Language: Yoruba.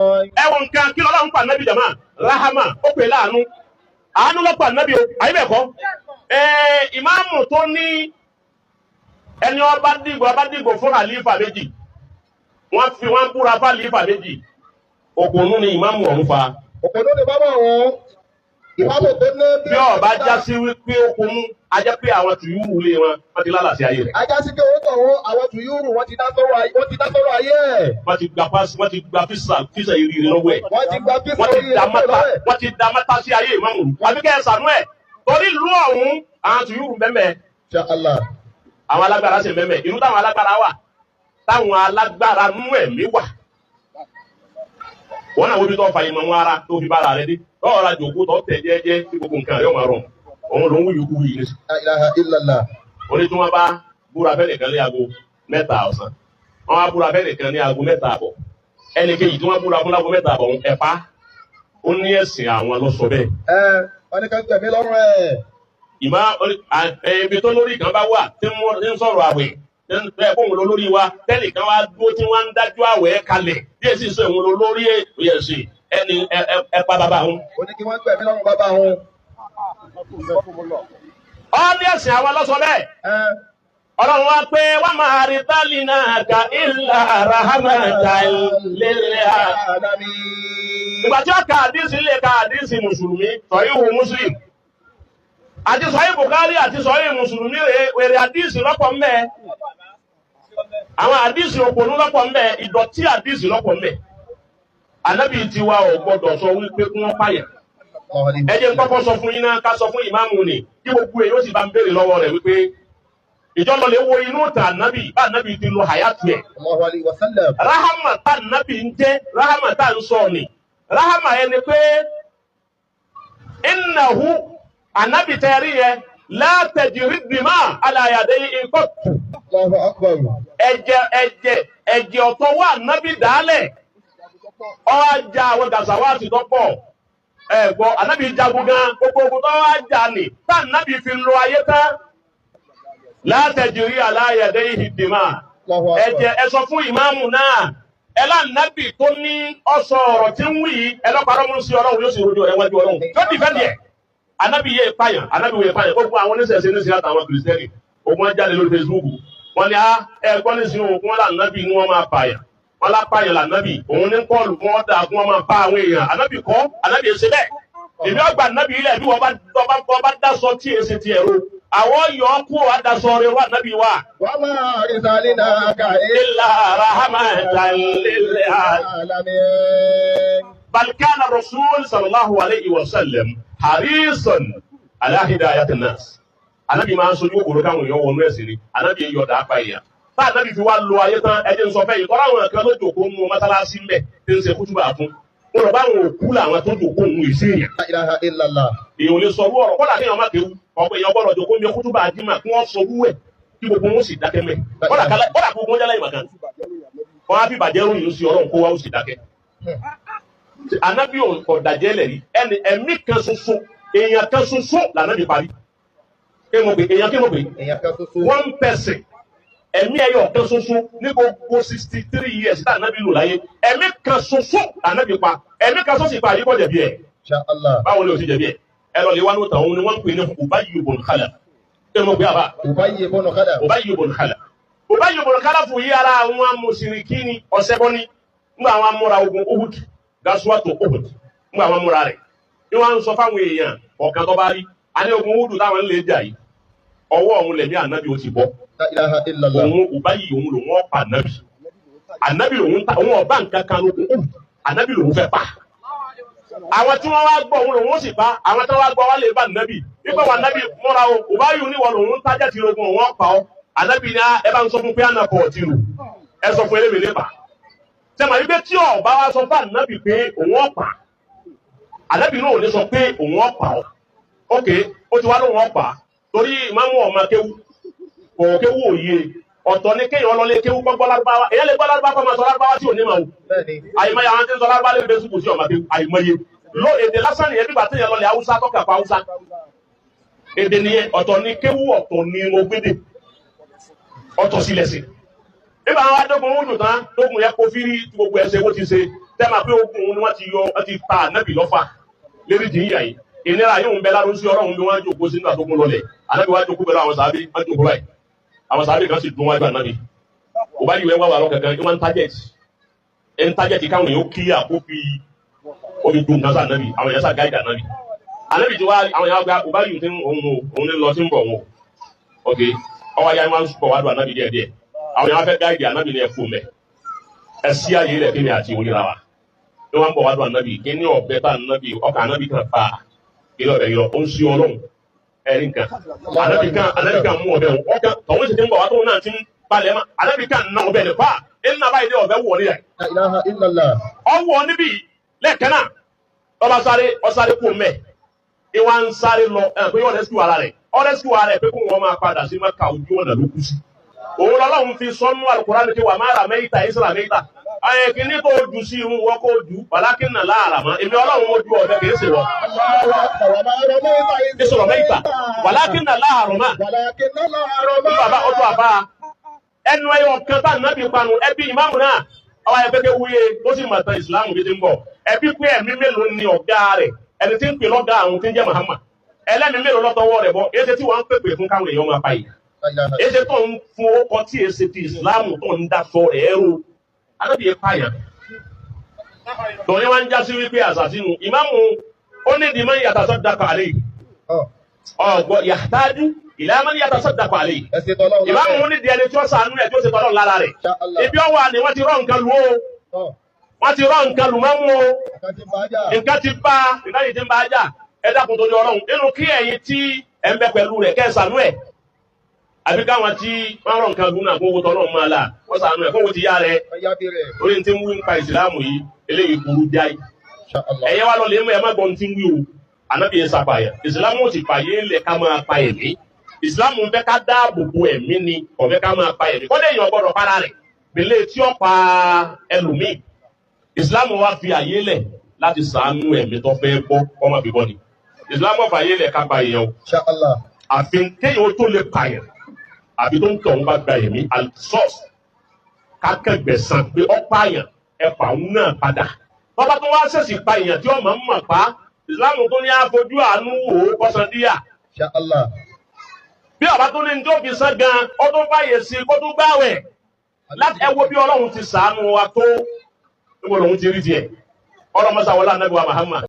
Ẹwọn nǹkan kí lọ́lọ́run pa nábì jàmá rahama, ó pè láàánú, àánú lọ́pàá nábì o, àyè bẹ́ẹ̀ kọ́? Ìmáàmù tó ní ẹni ọba dìgbò, ọba dìgbò fún àlífà méjì, wọ́n fi wọ́n búra fún àlífà méjì, òpònú ni ìmáàmù ọ̀hún fa. Òpònú ni bàbá òun. Ìmáàmù tó ní bí ọba já sí wípé ó kunú, a jẹ́ pé àwọn tùyúrù lé wọn, wọ́n ti lálàsí ayé rẹ̀. Ajá sí pé owó tọ̀hún, àwọn tùyúrù, wọ́n ti dá sọ́rọ̀ ayé, wọ́n ti dá sọ́rọ̀ ayé ẹ̀. Wọ́n ti gba pásí, wọ́n ti gba físà físà ìrírí lọ́wọ́ ẹ̀. Wọ́n ti gba físà Wọ́n ti oríire da kúrò mọ́tà lọ́wọ́ ẹ̀. Wọ́n ti da mọ́tà sí ayé ìmáàmù, àbí kẹ́ ẹ sànú ẹ̀, torí ìlú ọ̀hún, àwọn tùyúrù bẹ́ẹ̀. Insha Allah. Àwọn alágbára sì mẹ́mẹ́ ìlú táwọn alágbára wà, táwọn alágbára nú ẹ̀mí wà. Wọ́n náà wọ́n bí tó fa ìmọ̀ wọn ara tó fi bára rẹ dé tọ́ọ̀ ra jòkó tó tẹ̀ jẹ́jẹ́ tí gbogbo nǹkan rẹ̀ máa rọrùn, òun ló ń wúyù kú yìí nísì. La ilaha illallah. Oní tí wọ́n bá búra fẹ́ nìkan ní aago 3 ọ̀sán, wọ́n wá búra fẹ́ nìkan ní aago 3:30, ẹnì kejì tí wọ́n búra fún láago 3:30 ẹ̀pá, ó ní ẹ̀sìn àwọn ló sọ bẹ́ẹ̀. Ẹ wọ́n ní ká gbẹ̀mí lọ́rùn ẹ̀. Ìmọ̀ ibi tó lórí kan bá wà tí ń sọ̀rọ̀ àwẹ̀ bẹ́ẹ̀ kóhun ló lórí wa, tẹ́lẹ̀ kan wá dúró tí wọ́n ń dájú àwẹ̀ kalẹ̀ bí èsì sọ ìwọ̀n ló lórí ẹ̀sìn ẹni ẹ pa bàbá òun. Ó ní kí wọ́n gbẹ̀mí lọ́rùn bàbá òun. Ọ ní ẹ̀sìn àwọn ló sọ bẹ́ẹ̀. Ẹ Ọlọ́run wá pé wọ́n máa rí tálí náà ka illa rahmatan lil alamin. Ìgbà tí ó ka àdísì lè ka àdísì mùsùlùmí, sọ̀híhù Muslim àti sọ̀hí Bukhari àti sọ̀hí mùsùlùmí, wèrè àdísì lọ́pọ̀ mbẹ́, àwọn àdísì òpònú lọ́pọ̀ mbẹ́, ìdọ̀tí àdísì lọ́pọ̀ mbẹ́. Ànábì tiwa ò gbọdọ̀ sọ wípé kí wọ́n pààyàn. Ẹ jẹ́ n kọ́kọ́ sọ fún yín náà, ká sọ fún ìmáàmù ni kí gbogbo èyí ó sì bá ń béèrè lọ́wọ́ rẹ̀ wípé ìjọ lọ lè wo inú ìtàn ànábì bá ànábì ti lo hayatu ẹ̀. Allahu alayhi wa sallam. Rahama tá ànábì ń jẹ́, rahama tá ń sọ ni, rahama yẹn ni pé innahu ànábì tẹ́rí yẹn la tajri dima ala yadayhi qattu. Allahu akbar. Ẹ̀jẹ̀ ẹ̀jẹ̀ ẹ̀jẹ̀ ọ̀tọ̀ wà ànábì dálẹ̀, ọwọ́ ajá àwọn gàṣàwá àti tọ́pọ̀ ẹ̀ gbọ́, ànábì jagun gan, gbogbo ogun tó wá jà ní tá ànábì fi lo ayé tán, la tajri ala yadayhi dima. Allahu akbar. Ẹ̀jẹ̀, ẹ sọ fún ìmáàmù náà, ẹ lánàbì tó ní ọsọ ọ̀rọ̀ tí ń wí yìí, ẹ lọ́pàá mú sí Ọlọ́run, yóò sì rojú rẹ̀ wájú Ọlọ́run, yóò dìfẹ́ǹdì ẹ̀. Ànábì yé pààyàn, ànábì wòye pààyàn. Gbogbo àwọn oníṣẹ̀ṣe ní àtàwọn kìrìsìtẹ́nì ogun wọn jáde lórí Facebook, wọn ni ẹ gbọ́ ní sinú wọn lànàbì ni wọ́n máa pààyàn, wọn lápààyàn lànàbì, òun ní kọ́ọ̀lù fún ọ̀dà kí wọ́n máa pa àwọn èèyàn. Ànábì kọ́, ànábì èsè bẹ́ẹ̀. Èmi ọgbà ànábì ilẹ̀ bí wọ́n bá dasọ tí èsè tiẹ̀ ro, àwọn yọ ọ́ kú àdasọ rẹ̀ wà ànábì wa. Wa ma arsalnaka illa rahmatan lil alamin. Bal kana rasul sallallahu alayhi wa sallam harisan ala hidayati nas. Anabi máa ń sojú kòkòrò káwọn èèyàn wọnú ẹ̀sìn ni. Anabi yọ dàá pa èèyàn tá anabi fi wá lo ayé tán. Ẹjẹ ń sọ fẹ́ yìí tọ́lá àwọn kan ló jòkó nínú mọ́sálásí ń bẹ̀ tí ń ṣe kútùbà fún mo rọ̀ báwọn òkú làwọn tó jòkó òun ìsí èèyàn. La ilaha illallah. Èèyàn ò lè sọ orú ọ̀rọ̀ kọ́dà kéèyàn má kéwú, ọ̀pọ̀ èèyàn gbọ́dọ̀ jòkó ní kútùbà àdìmà kí wọ́n sọ orú ẹ̀ kí gbogbo wọn sì dákẹ́ mẹ́, kọ́dà gbogbo wọn jálá ìmọ̀kan wọn á fi bàjẹ́ ròyìn sí Ọlọ́run kó wá ó sì dákẹ́. Anabi ọ̀dàjẹ́ lẹ̀ rí ẹni ẹ̀mí kan ṣoṣo, èèyàn kan ṣoṣo lànàbí parí. Kí mo pè èèyàn? Kí mo pè? Èèyàn kan ṣoṣo. One person, ẹ̀mí ẹyọ kan ṣoṣo ní gbogbo 63 years tá ànábì lò láyé, ẹ̀mí kan ṣoṣo lànàbí pa, ẹ̀mí kan ṣoṣo ìpa àyíkọ́ jẹ̀bi ẹ̀. Insha Allah. Báwo ni o ti jẹ̀bi ẹ̀? Ẹ lọ lè wá ní òtàn, òun ni wọ́n ń pè ní Ubayy ibn Khalaf. Kí mo pè àbá? Ubayy ibn Khalaf. Ubayy ibn Khalaf. Ubayy ibn Khalaf fún yí ara àwọn mùsùlùmí ni ọ̀sẹ̀ bọ́ ni nígbà àwọn amúra ogun Uhud, gasuwato Uhud, nígbà àwọn amúra rẹ̀ ní wọ́n ń sọ fáwọn èèyàn ọ̀kan tó bá rí a ní ogun Uhud táwọn ń lè jà yìí, ọwọ́ òun lẹ̀mí ànábì ó ti bọ́. La ilaha illallah. Òun Ubayy, òun lòun ọ̀pá ànábì, ànábì lòun ta, òun ọ̀bá nǹkan kan lókun Uhud, ànábì lòun fẹ́ pa. Àwọn tí wọ́n wá gbọ́, òun lòun ó sì pa. Àwọn tí wọ́n wá gbọ́ wá lè bá ànábì nígbà wà, ànábì múra o, Ubayy níwọ̀ lòun tájà ti rogun, òun ọ̀pá ọ. Ànábì ní ẹ bá ń sọ fún pé ànàkọ̀ ọ̀tí rò, ẹ sọ fún eléwèé nípa sẹ́mi àyíké tí ọba wa sọ fún ànábì pé òun ọ̀pá, ànábì náà ò ní sọ pé òun ọ̀pá ọ. Ok, ó ti wá lóun ọ̀pá torí ìmáàmù ọ̀ma kéwú kò kéwú òye ọ̀tọ̀ ní kéèyàn lọ lé kéwú gbọ́gbọ́ lárúbáwá. Èyàn lè gbọ́ lárúbáwá kọ́ máa sọ lárúbáwá tí ò ní máa wò. Bẹ́ẹ̀ni. Àyìnbáyé àwọn tí ń sọ lárúbáwá lè fẹ́ sùkùn sí ọ̀ma kéwú àyìnbáyé ló èdè lásán nìyẹn, bí bàtí yẹn lọ lè haúsá tọ́ka pa haúsá èdè nìyẹn. Ọ̀tọ̀ ní kéwú, ọ̀tọ̀ ní mo gbédè, ọ̀tọ̀ sílẹ̀ sí. Nígbà àwọn adógun wúdù tán, tógun yẹ kó fírí tí gbogbo ẹsẹ̀ wo ti ṣe. Tẹ́ máa pé ogun òun ni wọ́n ti yọ, wọ́n ti pa ànábì lọ́fà lérí jìnyà yìí. Ìnira yóò ń bẹ lárú sí ọlọ́run bí wọ́n jókòó sínú àtòkùn lọlẹ̀. Ànábì wá jókòó pẹ̀lú àwọn sàábí, wọ́n jókòó báyìí. Àwọn sàábí kan sì dún wájú ànábì. Kò bá yìí wá wà lọ kankan, wọ́n ń target. Ẹ̀ ń target káwọn èèyàn kílíà kó fi omi dùn kan sí ànábì. Àwọn èèyàn sá gáìdì ànábì. Ànábì ti wá àwọn èèyàn gba kò bá yìí tí òun òun ní lọ sí ń bọ̀ wọn. Ok, ọwọ́ ayé wọn bọ̀ wá dùn ànábì díẹ̀ díẹ̀. Àwọn èèyàn fẹ́ gáìdì ànábì ní ẹ̀fọ́ mẹ́. Ẹ sí àyè rẹ̀ kí ni àti òyìnbá wa. Ní wọ́n bọ̀ wá dùn ànábì, kí ní ọ̀bẹ tá ànábì, ọkà ànábì kan pa ilé ọbẹ̀ yọ, ó ń sí ọlọ́run ẹ̀rí nǹkan. Ànábì kan mú ọbẹ̀ wọn, ọkàn tọ̀hún sì ti ń bọ̀ wá tóun náà ti ń palẹ̀ mọ́. Ànábì kan ná ọbẹ̀ ní pa, ẹ̀ ń nà báyìí dé ọbẹ̀ wọ̀ níyà. La ilaha illallah. Ọwọ́ níbí lẹ́ẹ̀kan náà, ọba sáré, ọsáré kú mẹ́. Ìwà ń sáré lọ, ẹ̀ pé yóò rẹ́síkú ara rẹ̀. Ọ rẹ́síkú ara rẹ̀ pé kó wọn máa padà sí Mákà ojú ọ̀nà ló kú sí. Òun lọ́lọ́run fi sọ́nú Al-Qur'an pé wà má rà mẹ́yìtà, ìsìlà mẹ́yìtà. Ayé kìíní kò jù sí irun wọ́n kò jù, wàlákìnà láàrà mọ́. Èmi ọlọ́run mo ju ọ̀bẹ kìí ṣe wọ. Allahu akbar. Wa ma ramaita iz Ìsọ̀rọ̀ mẹ́yìtà, wàlákìnà láàrọ̀ mọ́. Walakinna Allaha rama. Bàbá ọdún àbá ẹnu ẹyọ kan tá nàbí panu ẹbí ìmáàmù náà ọwọ́ ayẹ pẹ́kẹ́ wúye ó sì mọ̀tàn ìsìláàmù bí ti ń bọ̀ ẹbí pé ẹ̀mí mélòó ni ọ̀gá rẹ̀ ẹni tí ń pè lọ́gá àwọn tí ń jẹ́ Muhammad ẹlẹ́ni mélòó lọ́tọwọ́ rẹ̀ bọ́ èsì tí wọ́n ń pèpè fún káwọn èèyàn máa pa yìí La ilaha èsì tó ń fún ọkọ tí èsì ti ìsìláàmù tó ń daṣọ rẹ̀ ẹ̀rọ alábìyẹ pààyàn tòun wá ń já sí wípé àṣà sínú ìmáàmù ó ní ìdí mọ́ ìyàtọ̀ sọ́dà àlẹ́ yìí ọ̀gbọ́ yàtájú ìlànà ìyàtọ̀ sọ́dà àlẹ́ yìí Ẹ ṣe tọ́lọ́run. ìmáàmù ní di ẹni tí ó sànú ẹ̀ tí ó ṣe tọ́lọ́ lára rẹ̀. Insha Allah. Ibi ọwọ́ ni wọ́n ti rọ́ nǹkan lù ó. Tọ́. Wọ́n ti rọ́ nǹkan lù máa mú o. Nǹkan ti bá jà. Nǹkan ti bá nǹkan yìí ti ń bá a jà. Ẹ dákun torí Ọlọ́run. Nínú kí ẹ̀yin tí ẹ̀ ń bẹ pẹ̀lú rẹ̀ kẹ́ ẹ sànú ẹ̀. Àbí káwọn tí wọ́n rọ́ nǹkan lù náà kó owó tọ́lọ́ máa là. Wọ́n sànú ẹ̀ kó owó ti yá rẹ̀. Wọ́n yá bí rẹ̀. Orí ti ń wí nípa ìsìlámù yìí, eléyìí burú jáì. Insha Allah. Ẹ̀yẹ wa lọ lè mú ẹ má gbọ́n ti ń wí o. Ànábì yẹn sàpàyà. Ìsìlámù ò sì fàyè lẹ̀ ká máa pa ẹ̀mí. Ìsìlámù ń fẹ́ ká dáàbò bo ẹ̀mí ni, kò fẹ́ ká máa pa ẹ̀mí. Kọ́dé èèyàn gbọ́dọ̀ para rẹ̀, gbèlè tí ó pa ẹlòmíì. Ìsìlámù wa fi àyè lẹ̀ láti sàánú ẹ̀mí tó fẹ́ bọ́ kọ́ má fi bọ́ ni. Ìsìlámù ọ̀fà àyè lẹ̀ ká pa èèyàn o. Insha Allah. Àfi kéèyàn ó tó lè pààyàn, àbí tó ń tọ̀ ń bá gba ẹ̀mí, al-source kákẹ́gbẹ̀sán pé ó pààyàn, ẹ pa òun náà padà. Bọ́bá tó wá ṣèṣì pa èèyàn tí ọmọ ń mọ̀ pa, Ìsìlámù tó ní àfojú àánú wò ó kọ́sán díyà. Insha Allah. Bí ọba tó ní tó fi sán gan, ó tún fàyè sí kó tún gbáwẹ̀. Láti ẹ wo bí Ọlọ́run ti sàánú wa tó, níbo lòun ti rí tiẹ̀. Ọlọ́mọsàwọlá Ànábì wa Muhammad.